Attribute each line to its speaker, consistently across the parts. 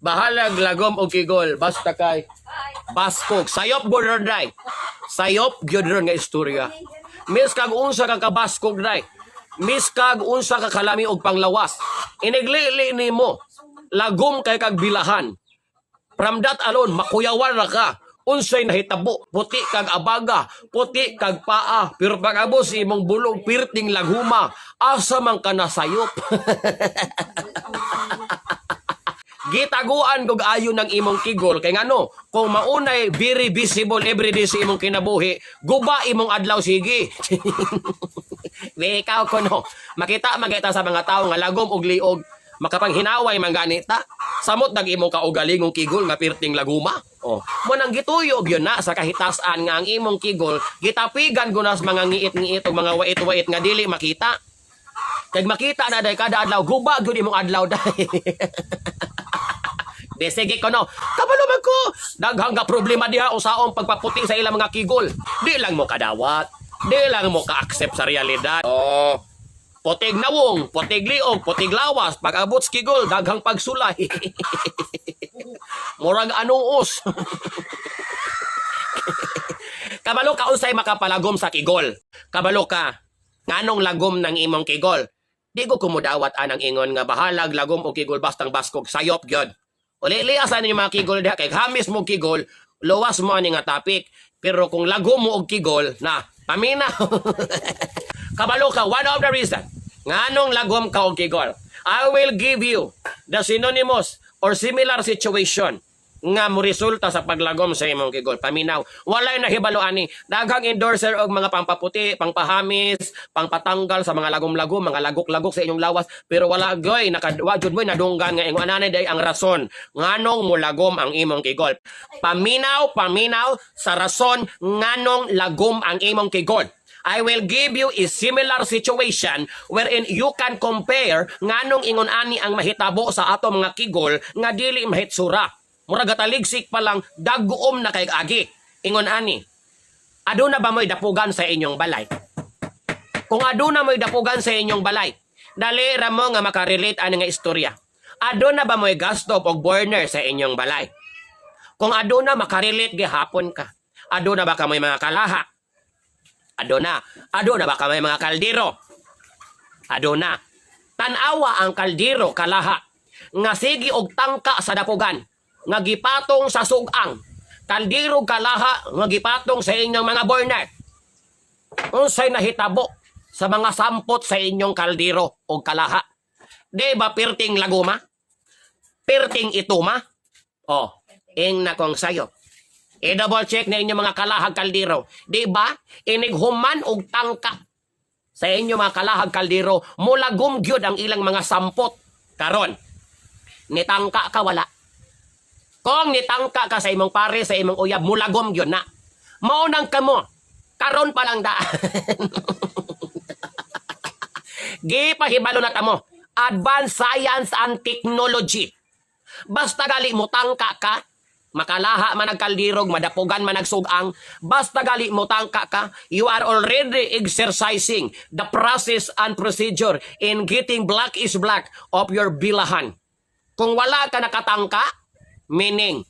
Speaker 1: Bahalag lagom og kigol basta kay baskog. Sayop gud ron, day. Sayop gyud ron nga istorya. Miskag unsa ka kabaskog, day. Miskag unsa ka kalami og panglawas. Iniglili nimo. Lagom kay kag bilahan. From that alone, makuyawan ra ka. Unsay nahitabo, puti kag abaga, puti kag paa, pero pag abot sa imong bulong, pirting laghuma, asa man ka nasayop? Gitaguan kog ayo ng imong kigol kay ngano kung maunay very visible everyday sa imong kinabuhi, guba imong adlaw sige. Di ikaw kuno makita makita sa mga tao nga lagom og liog, makapanghinaway man gani ta. Samot nag imong kaugalingong kigol nga pirting laguma. Oh, mo nang gituyo gyud na sa kahitasan nga ang imong kigol gitapigan gunas mga ngiit-ngiit ug mga wait-wait nga dili makita. Kag makita na day kada adlaw, guba gyud imong adlaw, day. Di sige ko no. Kabalo man ko. Daghang ka problema diha usaong pagpaputi sa ilang mga kigol. Di lang mo kadawat. Di lang mo ka-accept sa realidad. Oh. Putig nawong, putig liog, putig lawas, pag abot sa kigol, daghang pagsulay. Murag anuos. Kabalo ka unsay makapalagom sa kigol. Kabalo ka nganong lagom ng imong kigol. Di ko kumudawat anang ingon nga bahalag lagom o kigol bastang baskog, sayop gyud. Uli asa ninyo mga kigol diha kay hamis mo kigol, luwas mo ani nga topic. Pero kung lagom mo og kigol na, paminaw. Kabalo ka one of the reason nganong lagom ka og kigol. I will give you the synonymous or similar situation nga mo resulta sa paglagom sa imong kigol. Paminaw. Walay nahibalo ani. Daghang endorser og mga pampaputi, pangpahamis, pangpatanggal sa mga lagom-lagom, mga lagok-lagok sa inyong lawas, pero wala goy nakadwa jud mo'y nadunggan nga ingon anay day ang rason nganong molagom ang imong kigol. Paminaw, paminaw sa rason nganong lagom ang imong kigol. I will give you a similar situation wherein you can compare nganong ingon ani ang mahitabo sa ato mga kigol nga dili mahitsura. Murag taligsik pa lang, daguom na kay agi. Ingon ani. Aduna ba mo'y dapugan sa inyong balay? Kung aduna mo'y dapugan sa inyong balay, dali ra mo nga makarelate ani nga istorya. Aduna ba mo'y gas stove og burner sa inyong balay? Kung aduna, makarelate gihapon ka. Aduna ba ka mo'y mga kalaha? Aduna. Aduna ba ka may mga kaldero? Aduna. Tan-awa ang kaldero kalaha nga sige og tangka sa dapugan nga gipatong sa sugang. Kaldero kalaha nga gipatong sa inyong mga burner. Unsay nahitabo sa mga sampot sa inyong kaldero o kalaha? Di ba pirting laguma? Pirting ituma? Oh, ing na kong sayo. I-double check na inyong mga kalahag kaldero. Di ba? Inighuman og tangka sa inyo mga kalahag kaldero, mulagom gyud ang ilang mga sampot. Karon, nitangka ka wala? Kung nitangka ka sa imong pare, sa imong uyab, mulagom gyud na. Mao nang kamo. Karon pa lang daan. Gipahibalo na tamo. Advanced science and technology. Basta gali mo tangka ka, makalaha man nagkaldirog, madapugan man nagsugang, basta gali mo tangka ka, you are already exercising the process and procedure in getting black is black of your bilahan. Kung wala ka nakatangka, meaning,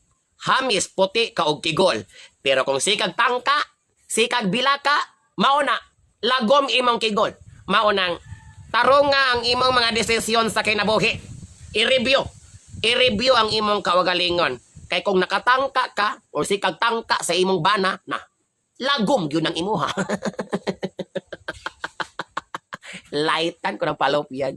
Speaker 1: hamis puti ka og kigol. Pero kung sikag tangka, sikag bilaka, mao na, lagom imong kigol. Mao nang, tarong nga ang imong mga desisyon sa kinabuhi. I-review. I-review ang imong kawagalingon. Kay kung nakatangka ka, o sikag tangka sa imong bana, na, lagom yun ang imuha. Lightan ko ng palopya.